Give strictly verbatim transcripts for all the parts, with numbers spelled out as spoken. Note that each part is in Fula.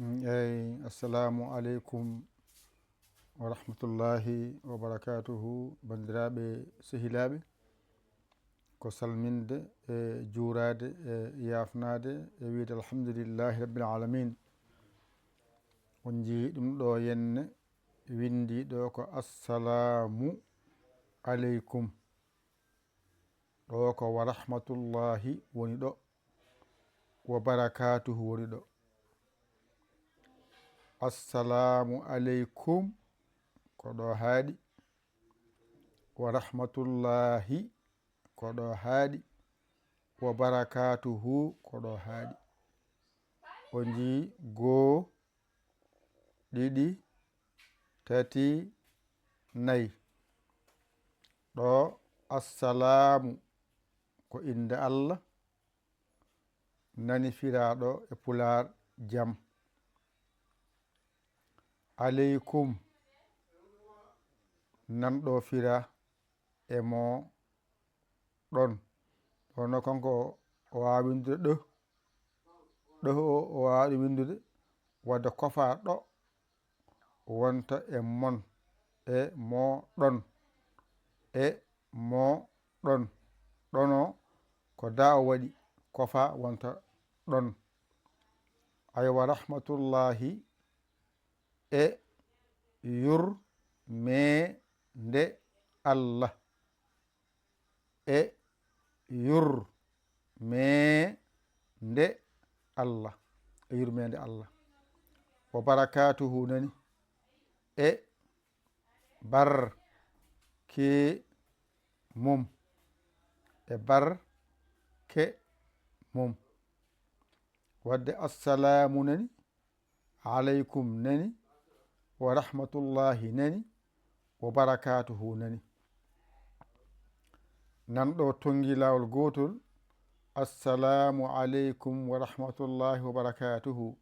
Eyi, assalamu aleykum wa rahmatullahi wa barakatuhu, banndiraaɓe sehilaaɓe. Ko salminde e juuraade e yaafnaade e wiyde alhamdulillahi rabbil alamin. On njii ɗum ɗo yenne winndi ɗo ko assalamu aleykum. Ɗo ko wa rahmatullahi woni ɗo, wa barakatuhu woni ɗo. Assalamu aleykum ko ɗo haaɗi, wa rahmatullahi ko ɗo haaɗi, wa barakatuhu ko ɗo haaɗi. O njii goo, ɗiɗi, tati, nayi. Ɗo assalaamu ko innde Allah, nani firaaɗo e pulaar jam. Aleykum nan ɗo firaa e mo ɗon. Ɗono kanko o waawi winndude ɗo. Ɗo o, o waawi ɗum winndude wadde kofaa ɗo wonta e mon, e mo ɗon, e mo ɗon. Ɗono ko da o waɗi kofaa wonta ɗon. Aywa, rahmatullahi e yurmeende Allah. E yurmeende Allah. E yurmeende Allah. Wa barakatuhu nani. E barke mum. E barke mum. Wadde assalamu nani. Aleykum nani, wa rahmatullahi nani, wa barakatuhu nani. Nan ɗo tonngi laawol gootol, assalamu aleykum wa rahmatullahi wa barakatuhu.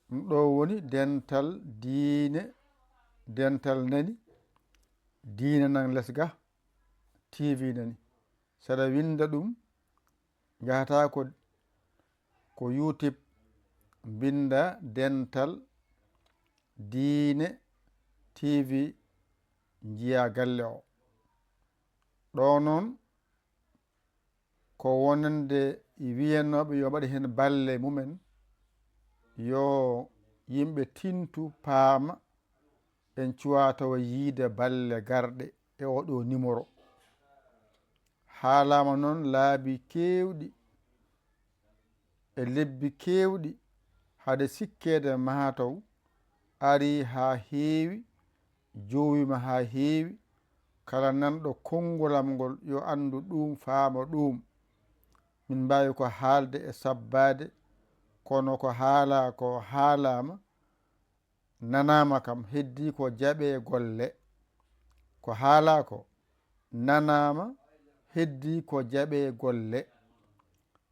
Ɗum ɗo woni dental diine, dental nani, diine nan les ga, T V nani. Saɗa winnda ɗum, njahata ko, ko YouTube, mbinnda dental diine T V, njiya galle o. Ɗo noon ko wonande wiyanooɓe yo mbaɗe heen balle mumen, yo yimɓe tintu paama, en cuwaa tawa yiide balle garɗe e oɗo nimoro. Haalaama noon laabi keewɗi e lebbi keewɗi, hade sikkeede maa taw arii haa heewi, jowiima haa heewi. Kala nanɗo konngol am ngol yo anndu ɗuum, faama ɗuum. Min mbaawi ko haalde e sabbaade, kono ko haalaa ko haalaama, nanaama kam, heddii ko jaɓee golle. Ko haalaa ko nanaama, heddii ko jaɓee golle.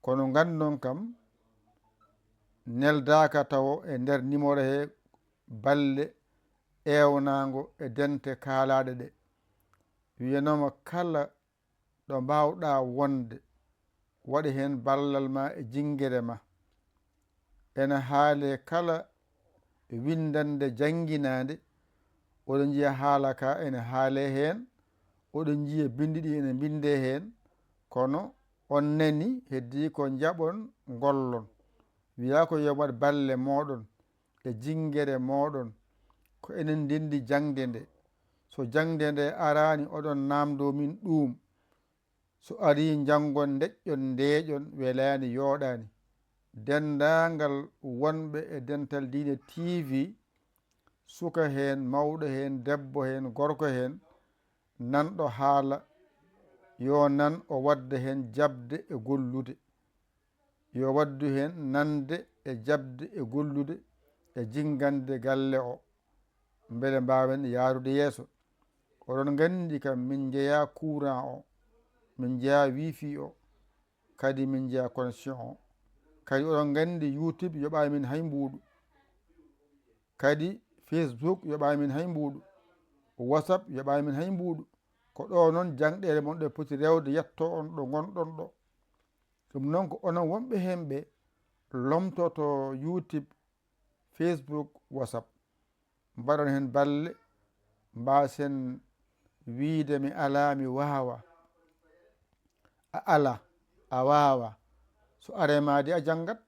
Kono nganndon kam, neldaaka tawo e nder nimoro he balle eewnaango e dente kaalaaɗe ɗe. Wiyanooma kala ɗo mbaawɗaa wonde, waɗe heen ballal ma e jinngere ma. Ena haalee kala winndannde jannginaande, oɗon njiya haala ka ene haalee heen, oɗon njiya binndi ɗi ene mbinndee heen, kono on nani, heddii ko njaɓon ngollon. Wiyaa ko yo waɗ balle mooɗon e jinngere mooɗon, ko enen ndenndi jaŋde nde. So jaŋde nde araani, oɗon naamndoo min ɗuum. So arii, njanngon, ndeƴƴon, ndeeƴon, welaani, yooɗaani. Denndaangal wonɓe e Dental Diine T V, suka heen, mawɗo heen, debbo heen, gorko heen, nanɗo haala, yo nan o waɗda heen jaɓde e gollude. Yo waɗdu heen nande e jaɓde e gollude e jinngande galle o, mbele mbaawen yahrude yeeso. Oɗon nganndi kam, min njeyaa courant o, min njeyaa wifi o, kadi min njeyaa connexion o. Kadi oɗon nganndi YouTube yoɓaani min hay mbuuɗu. Kadi Facebook yoɓaani min hay mbuuɗu. WhatsApp yoɓaani min hay mbuuɗu. Ko ɗo noon jangɗeele mon ɗe poti rewde, yetto on ɗo ngonɗon ɗo. Ɗum noon ko onon wonɓe heen ɓe, lomtoto YouTube, Facebook, WhatsApp. Mbaɗon heen balle, mbaasen wiyde mi alaa, mi waawaa. A alaa, a waawaa. So aree maa de a janngat,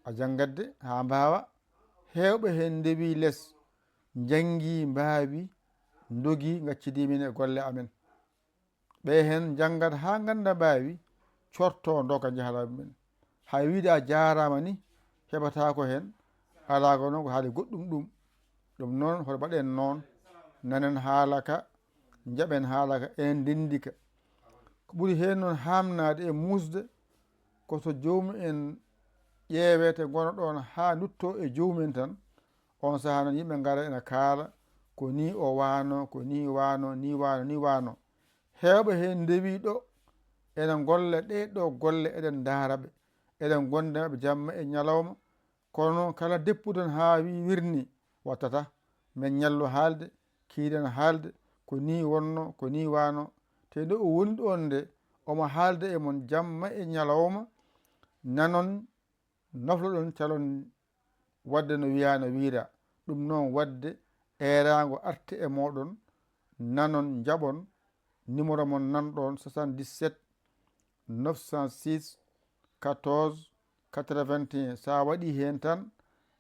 a janngat de haa mbaawaa. Heewɓe heen ndewii les, njanngii, mbaawii, ndogii, ngaccidii min e golle amen. Ɓe heen njanngat haa ngannda mbaawi, cortoo ndoga njahala mumen. Hay wiyde a jaaraama ni, heɓataako heen, alaa ko noon ko haali goɗɗum ɗum. Ɗum noon, hoto mbaɗen noon, nanen haala ka, njaɓen haala ka, enen ndenndi ka. Ko ɓuri heen noon haamnaade e muusde, ko so joomum en ƴeewete, ngona ɗoon haa nduttoo e joomum en tan, oon sahaa noon yimɓe ngara ena kaala, ko nii o waano, ko nii waano, nii waano, nii waano. Heewɓe heen ndewii ɗo, ena ngolla ɗee ɗoo golle, eɗen ndaara ɓe, eɗen ngonda e maɓɓe jamma e ñalawma. Kono noon, kala deppuɗo tan haa wi wirni, wattata. Men ñallu haalde, kiiɗen haalde, ko nii wonno, ko nii waano. Te ɗo o woni ɗoon nde, omo haalda e mon jamma e ñalawma, nanon, nofloɗon, calon waɗde no wiyaa no wiyra. Ɗum noon waɗde eeraango arte e mooɗon, nanon, njaɓon, numéro mon nan ɗoon, soixante-dix-sept neuf cent six quatorze quatre-vingt-un. So a waɗii heen tan,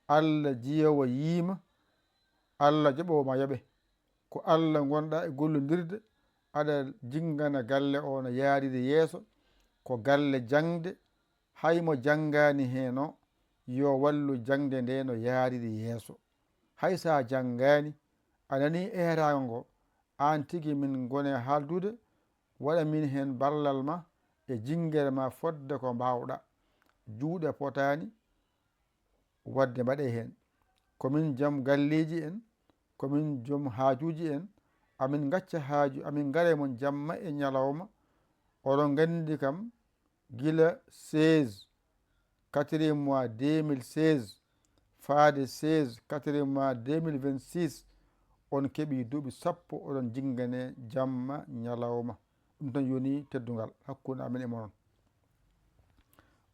Allah jiyoowo yiima, Allah jaɓoowo ma yoɓe. Ko Allah ngonɗaa e gollondirde, aɗa jinngana galle o no yaariri yeeso, ko galle jaŋde, hay mo janngaani heen o, yo wallu jaŋde nde no yaariri yeeso. Hay so a janngaani, a nanii eeraango ngo, aan tigi min ngone haaldude, waɗa min heen ballal ma e jinngere ma fodde ko mbaawɗa. Juuɗe potaani waɗde mbaɗee heen. Ko min joom galleeji en, ko min joom haajuuji en, amin ngacca haaju, amin ngara e mon jamma e ñalawma. Oɗon nganndi kam, gila seize, quatrième mois deux mille seize, faade seize, quatrième mois deux mille vingt-six, on keɓii duuɓi sappo, oɗon jinngane jamma ñalawma. Ɗum tan yoni teddungal hakkunde amin e monon.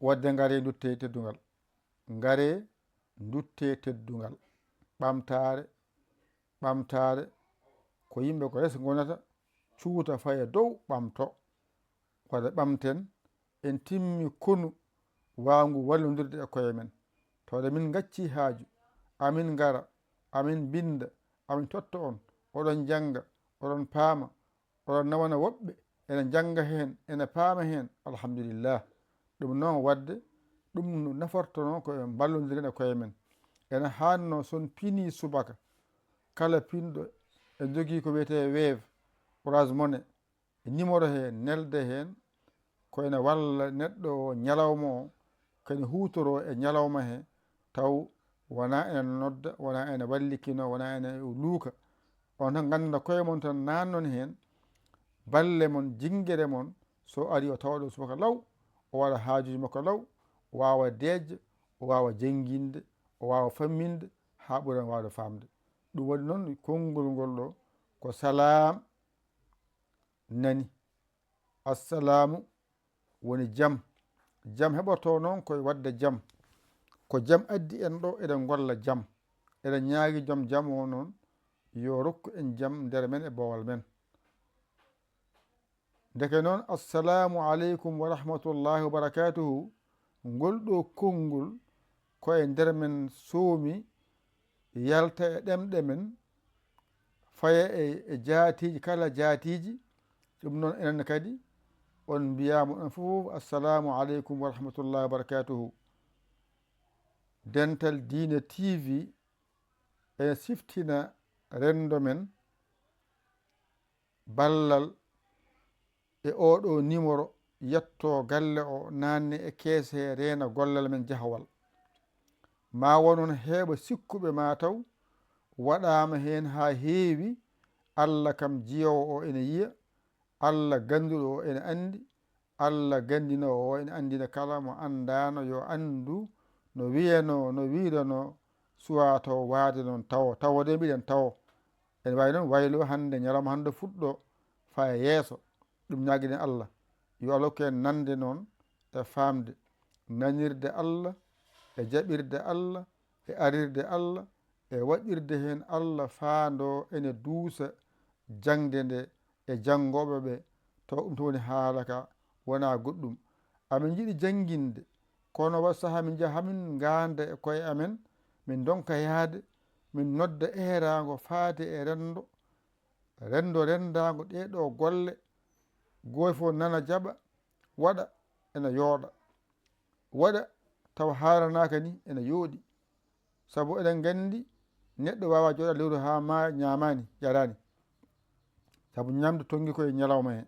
Waɗde ngaree nduttee teddungal. Ngaree nduttee teddungal. Ɓamtaare, ɓamtaare, ko yimɓe ko les ngonata, cuuta faya dow, ɓamto. Waɗa ɓamten, en timmi konu waawngu wallondirde e koye men. Tawde min ngaccii haaju, amin ngara, amin mbinnda, amin totta on, oɗon njannga, oɗon paama, oɗon nawana woɓɓe, ena njannga heen, ena paama heen, alhamdulillah. Ɗum noon waɗde, ɗum no nafortonoo ko en mballondiren e koye men. Ena haannoo so on pinii subaka, kala pinɗo e jogii ko wiyetee Wave, Orange Money, e numéro he, nelde heen, ko ena walla neɗɗo o ñalawma o, ko ena huutoroo e ñalawma he, taw wonaa ena nodda, wonaa ena wallikinoo, wonaa ena luuka. On tan ngannda koye mon tan naannon heen, balle mon, jinngere mon, so arii o tawa ɗo subaka law, o waɗa haajuuji makko law, o waawa deeƴde, o waawa jannginde, o waawa famminde, haa ɓura waawde faamde. Ɗum waɗi noon konngol ngol ɗo ko salaam nani. Assalaamu woni jam. Jam heɓortoo noon ko e waɗde jam. Ko jam addi en ɗo, eɗen ngolla jam. Eɗen ñaagi joom jam o noon, yo rokku en jam nder men e boowal men. Ndeke noon, assalaamu aleykum wa rahmatullaahi wa barakaatuhu, ngol ɗo konngol ko e nder men soomi, yalta e ɗemɗe men, faya e, e jaatiiji, kala jaatiiji. Ɗum noon, enen kadi, on mbiyaama on fof, assalaamu aleykum wa rahmatullaahi wa barakaatuhu. Dental Diine T V ene siftina renndo men ballal e oo ɗo numéro, yetto galle o, naanne e kees he, reena gollal men jahawal. Ma won on heeɓa sikkuɓe ma taw waɗaama heen haa heewi. Allah kam jiyoowo o ene yiya, Allah gannduɗo o ene anndi, Allah ganndinoowo o ene anndina kala mo anndaano yo anndu no wiyanoo, no wiiranoo, suwaa taw waade noon tawo. Tawo de mbiɗen tawo. Ene waawi noon waylo hannde, ñalawma hannde fuɗɗo faya yeeso. Ɗum ñaagiɗen Allah. Yo Allah hokku en nande noon e faamde. Nanirde Allah, e jaɓirde Allah, e arirde Allah, e waɗirde heen Allah faandoo ene duusa jaŋde nde e janngooɓe ɓe, taw ɗum tan woni haala ka, wonaa goɗɗum. Amin njiɗi jannginde, kono wa sahaa min njaha, min ngaanda e koye amen, min ndonka yahde, min nodda eeraango faade e renndo, renndo renndaango ɗee ɗoo golle, gooto fof nana jaɓa, waɗa, ena yooɗa. Waɗa tawa haaranaaka ni ena yooɗi. Sabu eɗen nganndi neɗɗo waawaa jooɗaade lewru haa ma ñaamaani, yaraani. Sabu ñamde tonngi ko e ñalawma he.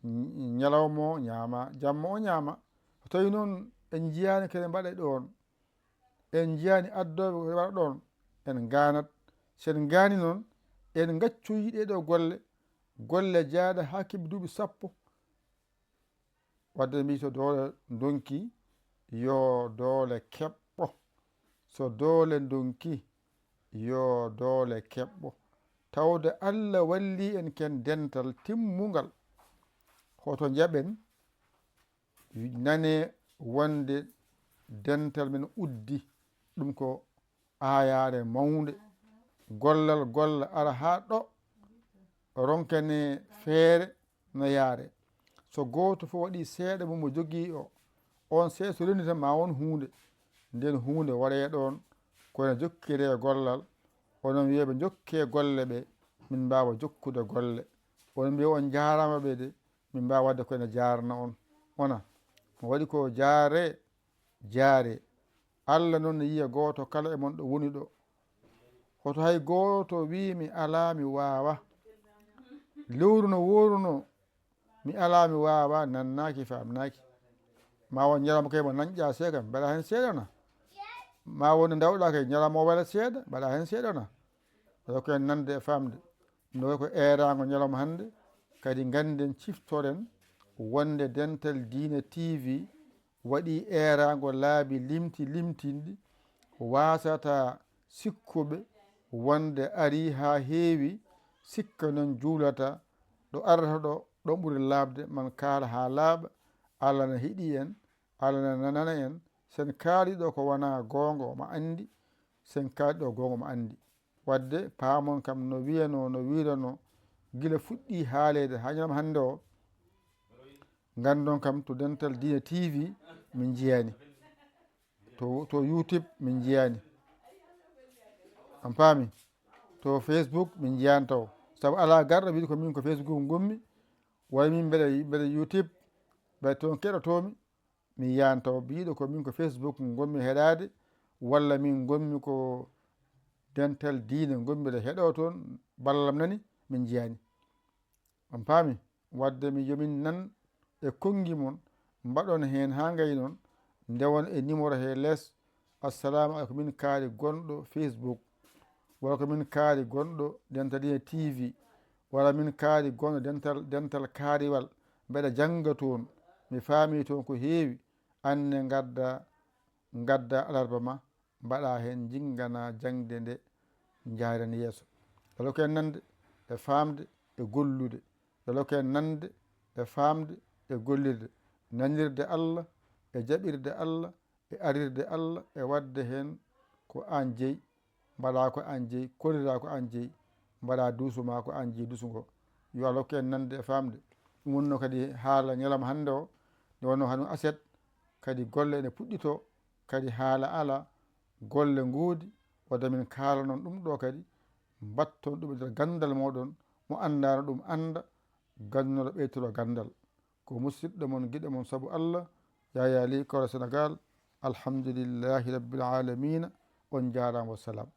Ñ-, ñalawma o ñaama, jamma o ñaama. So tawii noon en njiyaani ko eɗen mbaɗa ɗoon, en njiyaani addooɓe ko eɗen mbaɗa ɗoon, en ngaanat. So en ngaanii noon, en ngaccoyi ɗee ɗoo golle, golle jaaɗa haa keɓi duuɓi sappo. Wadde mbi so doole ndonki, yo doole keɓɓo. So doole ndonki, yo doole keɓɓo. Tawde Allah walli en ken dental timmungal. Hoto njaɓen nane wonde dental men uddi. Ɗum ko aayaare mawnde. Gollal golla ara haa ɗo, ronkane feere no yaare. So gooto fof waɗi seeɗa mum mo jogii o, on seeɗa so renndi tan ma won huunde. Nden huunde waɗee ɗoon, ko ene jokkiree gollal. Onon wiyeeɓe njokkee golle ɓe, min mbaawa jokkude golle. Onon mbiya on njaaraama ɓe de, min mbaawa waɗde ko ene jaarna on. Wona, mo waɗi ko jaaree, jaaree. Allah noon ne yiya gooto kala e mon ɗo woni ɗo. Hoto hay gooto wii mi alaa, mi waawaa. Lewru no woorunoo, mi alaa, mi waawaa, nannaaki, faamnaaki. Ma won ñalawma kay mo nanƴaa seeɗa, mbaɗa heen seeɗa na. Ma won nde ndawɗaa kay, ñalawma o wela seeɗa, mbaɗa heen seeɗa na. Yo ko en nande e faamde. No ko eeraango ñalawma hannde, kadi ngannden ciftoren wonde Dental Diine T V waɗii eeraango laabi limti limtinɗi, waasata sikkuɓe wonde arii haa heewi, sikka noon juulata ɗo arata ɗo, ɗo ɓuri laaɓde, man kaala haa laaɓa, Allah na hiɗi en, Allah na nanana en, sen kaali ɗo ko wonaa goonga omo anndi, sen kaali ɗo goonga omo anndi. Wadde paamon kam no wiyanoo, no wiiranoo, gila fuɗɗii haaleede haa ñalawma hannde o, nganndon kam to Dental Diine T V min njiyaani. To, to YouTube min njiyaani. On paami? To Facebook min njiyaani taw. Sabu alaa garɗo wiide ko min ko Facebook ngonmi, walla min mbeɗa, mbeɗa YouTube, mbeɗa toon keɗotoomi, mi yiyaani taw biiɗo ko min ko Facebook ngonmi heɗaade, walla min ngonmi ko Dental Diine ngonmi ɗo heɗoo toon, ballam nani, min njiyaani. On paami? Wadde mi yomin nan e konngi mon, mbaɗon heen haa ngaynon, ndewon e numéro he les. Assalaamu aleykum, min kaari gonɗo Facebook, walla ko min kaari gonɗo Dental Diine T V, walla min kaari gonɗo Dental, Dental Kaariwal, mbeɗa jannga toon, mi faami toon ko heewi, anne ngadda, ngadda alarba ma, mbaɗa heen, njinnganaa jaŋde nde, njahren yeeso. Yo Allah hokku en nande e faamde e gollude. Yo Allah hokku en nande e faamde e gollirde, nanirde Allah, e jaɓirde Allah, e arirde Allah, e waɗde heen ko aan jeyi, mbaɗa ko aan jeyi, kollira ko aan jeyi, mbaɗa duusu ma ko aan jeyi duusu ngo. Yo Allah hokku en nande e faamde. Ɗum wonnoo kadi haala ñalawma hannde o, nde wonnoo hannde aset, kadi golle ene puɗɗitoo, kadi haala alaa, golle ngoodi, wadde min kaalanon ɗum ɗo kadi, mbatton ɗum e nder ganndal mooɗon, mo anndaano ɗum annda, ganndunooɗo ɓeytoro ganndal. Ko musidɗo mon, giɗo mon sabu Allah, Yaya Ly, Kawla Senegal. Alhamdulillahi Rabbil Alamina. On njaaraama, wassalam.